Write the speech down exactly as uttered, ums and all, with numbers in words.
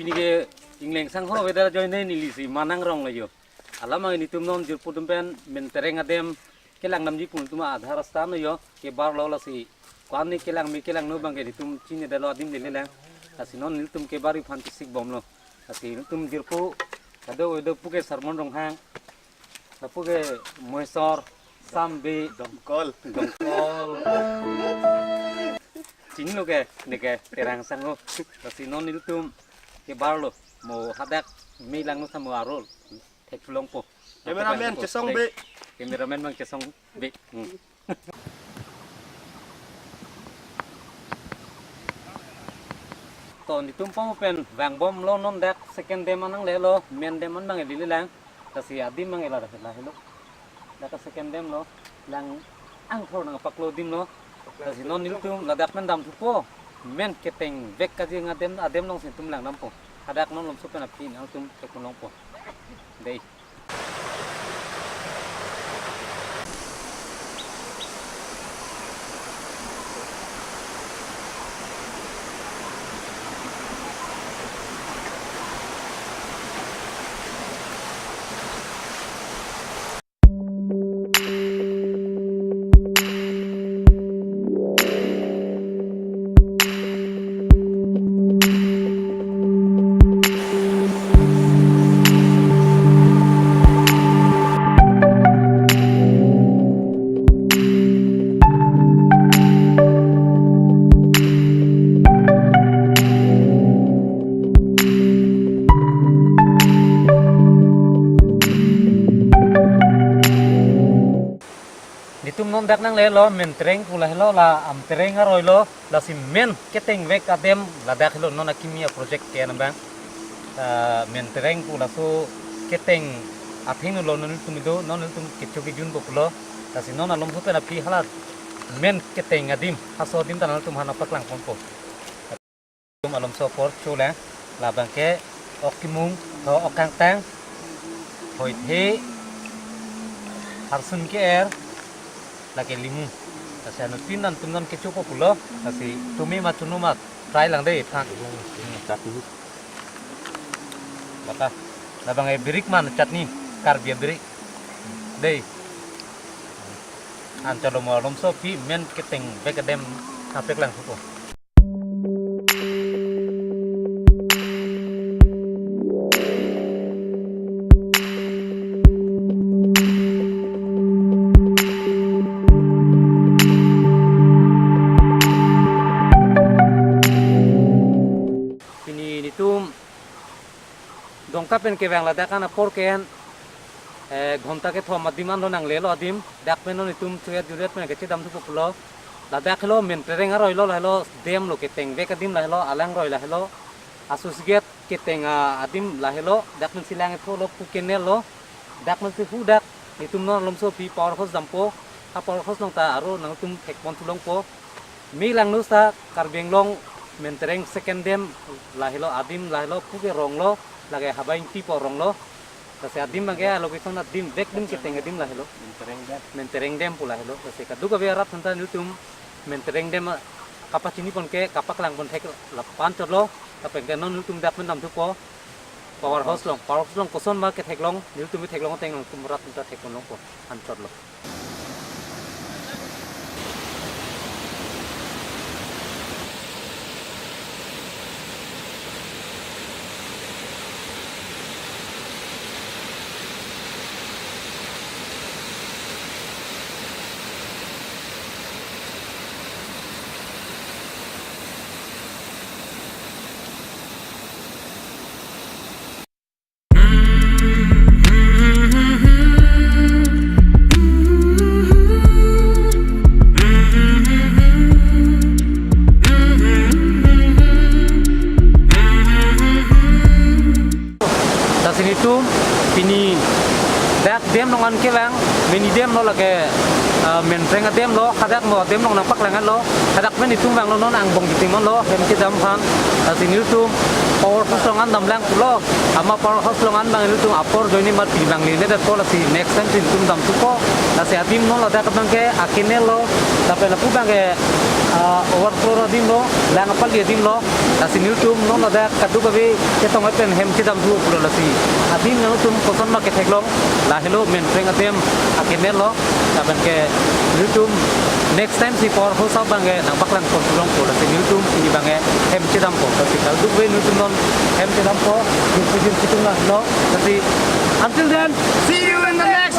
Pini ke Ingleng Sangho weather ajoine neli si Manang Rong lo jo. Alam abang nelitum non jirpo atum pen Mentereng adem kelang damji pu nelitum adhar rasta lo jo, kebar lo lasi. Ko-an ne kelang me kelangno abang ke nelitum chinine detlo, adim lele lang. Lasi non nelitum kebar-i aphan chesik bomlo. Lasi nelitum jirpo kado-kave do pu ke Sarmon Ronghang, lapu ke Moisor, Sambi, Dongkol. Dongkol. Chinilo ke, neke Terang Sangho. Lasi non nelitum kebar lo, mo hadak me langno sa mo arul. Thek pulongpo. Cameraman chesong be. Cameraman abang chesong be. Hmm. To nelitum pamo pen vangbomlo, non dak second dam an nanglelo, main dam an abang lele lang. Lasi adim abang la dak lahelo. Dak second dam lo, lang angthor nangpaklo adim lo. Lasi non nelitum ladak pen damthupo. Main ketengvek kajing adem, adem alongsi nelitum lang dampo. Hadak non malomso pen aphi nangtum thek pulongpo. Dei. Nelitum non dak nanglelo, Mentereng pu lahelo, la Amtereng aroi lo, lasi main ketengvek adem ladak helo, non akimi a-project ke nang abang. Ah, Mentereng pu laso keteng athengno lo, non nelitum ido, non nelitum kecho kejunpo pulo. Lasi non malomso pen aphi hala main keteng adim, halaso adim ta nangtum aphan nangpaklang ponpo. Nelitum malomso apor cho lang, labang ke ok kimung, tho ok kangtang, hoithe, harsun ke-er, lake limu. Lasi anuttin nangtum non kechopo pulo, lasi tumi ma chunu ma try lang dei, phan. Chutney. Bata, labang e birik man chutney, Karbi abirik. Dei. An chalo, malomso aphi main ketengvek adem nangpaklang thupo. Pini nelitum Dongka pen kevang ladak an apor ke-en, eh, ghonta kethom adim anlo nanglelo adim, dak pen non nelitum chuet juret pen kechedamthupo pulo. Ladak helo Mentereng aroi lo, lahelo dam lo, ketengvek adim lahelo, alangroi lahelo, associate keteng, ah, adim lahelo, dak pensi lang-etlo pu canal lo, dak pensi hadak nelitum non malomso aphi power house dampo, ha power house along ta aro nangtum thek pon thu longpo. Me langno sa Karbi Anglong Mentereng second dam lahelo, adim lahelo pu ke rong lo, lake Habai Ingti pu arong lo. Lasi adim abang ke a-location adim, vek adim, keteng adim lahelo. Mentereng dam. Mentereng dam pu lahelo. Lasi kadokave arat aphanta nelitum Mentereng dam kapachini pon ke, kapaklang pon thek lapu anchot lo. Lapen ke non nelitum dak pen damthupo. Power house along, power house along koson ma ketheklong, nelitum ketheklong ateng nangtum rat aphanta thek pon longpo, anchot lo. Lasi nelitum pini dak dam along an kevang, mini dam lo lake, ah, Mentereng adam lo, hadak mo dam along nangpaklanglo, hadak pen nelitum vanglo non angbong kiting manlo, hem kedam aphan. Lasi nelitum power house along an damlang pulo, amat power house along an abang nelitum apor ajoine mat pini vangledetpo, lasi next time si nelitum damthupo. Lasi adim non ladak abang ke a-canal lo, lapen lapu abang ke Ah, overflow adim lo, lang apal adim lo, lasi nelitum non ladak kadokave ketong pen hem chedam thu pulo lasi. Adim nangtum koson ma ketheklong, lahelo Mentreng adim akemel lo, lapen ke nelitum next time si power house abang ke nangpaklang pon pulo pulo lasi nelitum pini abang ke hem chedampo, lasi kadokave nelitum non hem chedampo, nelitum chitung lo, lasi until then, see you in the next